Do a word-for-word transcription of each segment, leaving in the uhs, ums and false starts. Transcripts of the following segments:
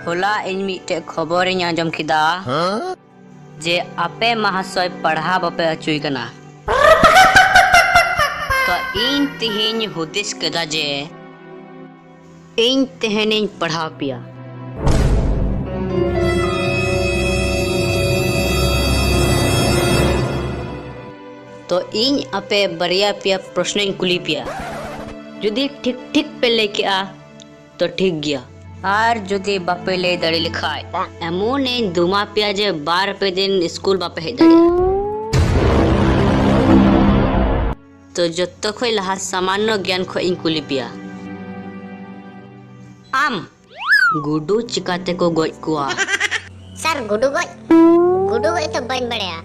ᱦᱚᱞᱟ ᱤᱧ ᱢᱤᱫᱴᱮᱡ ᱠᱷᱚᱵᱚᱨᱤᱧ ᱟᱸᱡᱚᱢ ᱠᱮᱫᱟ ᱡᱮ ᱟᱯᱮ ᱢᱟᱦᱟᱥᱚᱭ ᱯᱟᱲᱦᱟᱣ ᱵᱟᱯᱮ ᱟᱹᱪᱩᱭ ᱠᱟᱱᱟ᱾ ᱛᱚ ᱤᱧ ᱛᱤᱦᱤᱧ ᱦᱩᱫᱤᱥ ᱠᱮᱫᱟ ᱡᱮ ᱤᱧ ᱛᱮᱦᱮᱧᱤᱧ ᱯᱟᱲᱦᱟᱣ ᱯᱮᱭᱟ᱾ ᱛᱚ ᱤᱧ ᱟᱯᱮ ᱵᱟᱨᱭᱟ ᱯᱮᱭᱟ ᱯᱨᱚᱥᱱᱚᱧ ᱠᱩᱞᱤ ᱯᱮᱭᱟ᱾ ᱡᱩᱫᱤ ᱴᱷᱤᱠ ᱴᱷᱤᱠ ᱯᱮ ᱞᱟᱹᱭ ᱠᱮᱜᱼᱟ, ᱛᱚ ᱴᱷᱤᱠ ᱜᱮᱭᱟ᱾ ᱟᱨ ᱡᱩᱫᱤ ᱵᱟᱯᱮ ᱞᱟᱹᱭ ᱫᱟᱲᱮ ᱞᱮᱠᱷᱟᱡ, ᱮᱢᱚᱱᱤᱧ ᱫᱩᱢᱟ ᱯᱮᱭᱟ ᱡᱮ ᱵᱟᱨ ᱯᱮ ᱫᱤᱱ ᱥᱠᱩᱞ ᱵᱟᱯᱮ ᱦᱮᱡ ᱫᱟᱲᱮᱭᱟᱜᱼᱟ᱾ ᱛᱚ ᱡᱚᱛᱚ ᱠᱷᱚᱡ ᱞᱟᱦᱟ ᱥᱟᱢᱟᱱᱱᱚ ᱜᱮᱭᱟᱱ ᱠᱷᱚᱡ ᱤᱧ ᱠᱩᱞᱤ ᱯᱮᱭᱟ᱾ ᱟᱢ ᱜᱩᱰᱩ ᱪᱤᱠᱟᱛᱮ ᱠᱚ ᱜᱚᱡ ᱠᱚᱣᱟ? ᱥᱟᱨ, ᱜᱩᱰᱩ ᱜᱚᱡ? ᱜᱩᱰᱩ ᱜᱚᱡ ᱛᱚ ᱵᱟᱹᱧ ᱵᱟᱲᱟᱭᱟ,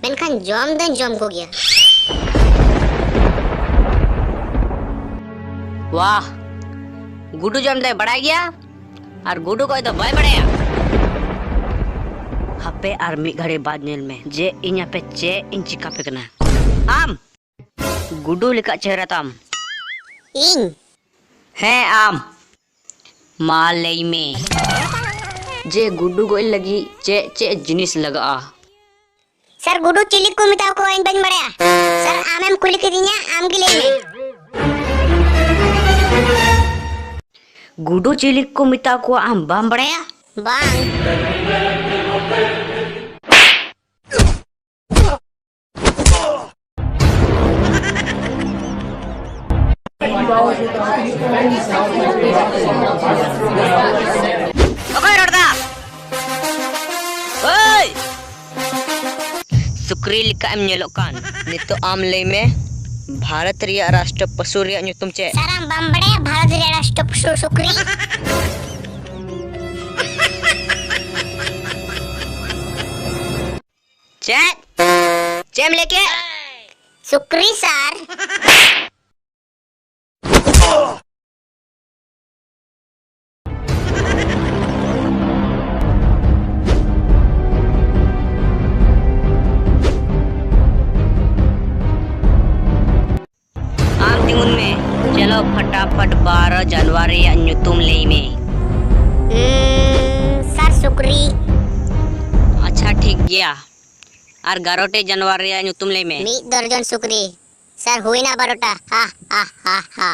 ᱢᱮᱱᱠᱷᱟᱱ ᱡᱚᱢ ᱫᱚᱧ ᱡᱚᱢ ᱠᱚᱜᱮᱭᱟ᱾ ᱣᱟᱦ, ᱜᱩᱰᱩ ᱡᱚᱢ ᱫᱚᱭ ᱵᱟᱲᱟᱭ ᱜᱮᱭᱟ ᱟᱨ ᱜᱩᱰᱩ ᱜᱚᱡ ᱫᱚ ᱵᱟᱭ ᱵᱟᱲᱟᱭᱟ᱾ ᱦᱟᱯᱮ ᱟᱨ ᱢᱤᱫ ᱜᱷᱟᱹᱲᱤ ᱵᱟᱫ ᱧᱮᱞ ᱢᱮ ᱡᱮ ᱤᱧ ᱟᱯᱮ ᱪᱮᱫ ᱤᱧ ᱪᱤᱠᱟ ᱯᱮ ᱠᱟᱱᱟ᱾ ᱟᱢ ᱜᱩᱰᱩ ᱞᱮᱠᱟ ᱪᱮᱦᱨᱟ ᱛᱟᱢ᱾ ᱤᱧ? ᱦᱮᱸ, ᱟᱢ᱾ ᱢᱟ ᱞᱟᱹᱭ ᱢᱮ ᱡᱮ ᱜᱩᱰᱩ ᱜᱚᱡ ᱞᱟᱹᱜᱤᱫ ᱪᱮᱫ ᱪᱮᱫ ᱡᱤᱱᱤᱥ ᱞᱟᱜᱟᱜᱼᱟ? ᱥᱟᱨ, ᱜᱩᱰᱩ ᱪᱤᱞᱤ ᱠᱚ ᱢᱮᱛᱟ ᱠᱚᱣᱟ ᱤᱧ ᱵᱟᱹᱧ ᱵᱟᱲᱟᱭᱟ᱾ ᱥᱟᱨ, ᱟᱢᱮᱢ ᱠᱩᱞᱤ ᱠᱤᱫᱤᱧᱟ, ᱟᱢ ᱜᱮ ᱞᱟᱹᱭ ᱢᱮ᱾ ᱜᱩᱰᱩ ᱪᱤᱞᱤ ᱠᱚ ᱢᱮᱛᱟ ᱠᱚᱣᱟ ᱟᱢ ᱵᱟᱢ ᱵᱟᱲᱟᱭᱟ? ᱵᱟᱝ᱾ ᱚᱠᱚᱭ ᱨᱚᱲ ᱫᱟ? ᱳᱭ! ᱥᱩᱠᱨᱤ ᱞᱮᱠᱟ ᱮᱢ ᱧᱮᱞᱚᱜ ᱠᱟᱱ᱾ ᱱᱤᱛᱚᱜ ᱟᱢ ᱞᱟᱹᱭ ᱢᱮ, ᱵᱷᱟᱨᱚᱛ ᱨᱮᱭᱟᱜ ᱨᱟᱥᱴᱨᱚ ᱯᱚᱥᱩ ᱨᱮᱭᱟᱜ ᱧᱩᱛᱩᱢ ᱪᱮᱫ? ᱥᱟᱨ, ᱟᱢ ᱵᱟᱢ ᱵᱟᱲᱟᱭᱟ ᱵᱷᱟᱨᱚᱛ ᱨᱮᱭᱟᱜ ᱨᱟᱥᱴᱨᱚ ᱯᱚᱥᱩ ᱥᱩᱠᱨᱤ? ᱪᱮᱫ? ᱪᱮᱫ ᱮᱢ ᱞᱟᱹᱭ ᱠᱮᱫ? ᱥᱩᱠᱨᱤ, ᱥᱟᱨ᱾ ᱟᱢ ᱛᱤᱸᱜᱩᱱ ᱢᱮ᱾ ᱪᱚᱞᱚ, ᱯᱷᱟᱴᱟᱯᱷᱟᱴ ᱵᱟᱨᱚ ᱡᱟᱱᱩᱣᱟᱨᱤ ᱨᱮᱭᱟᱜ ᱧᱩᱛᱩᱢ ᱞᱟᱹᱭ ᱢᱮ᱾ ᱩᱸ, ᱭᱟ᱾ ᱟᱨ ᱜᱟᱨᱚᱴᱮ ᱡᱟᱱᱣᱟᱨ ᱨᱮᱭᱟᱜ ᱧᱩᱛᱩᱢ ᱞᱟᱹᱭ ᱢᱮ᱾ ᱢᱤᱫ ᱫᱚᱨᱡᱚᱱ ᱥᱩᱠᱨᱤ᱾ ᱥᱟᱨ, ᱦᱩᱭᱱᱟ ᱵᱟᱨᱚᱴᱟ᱾ ᱦᱟ, ᱦᱟ, ᱦᱟ, ᱦᱟ᱾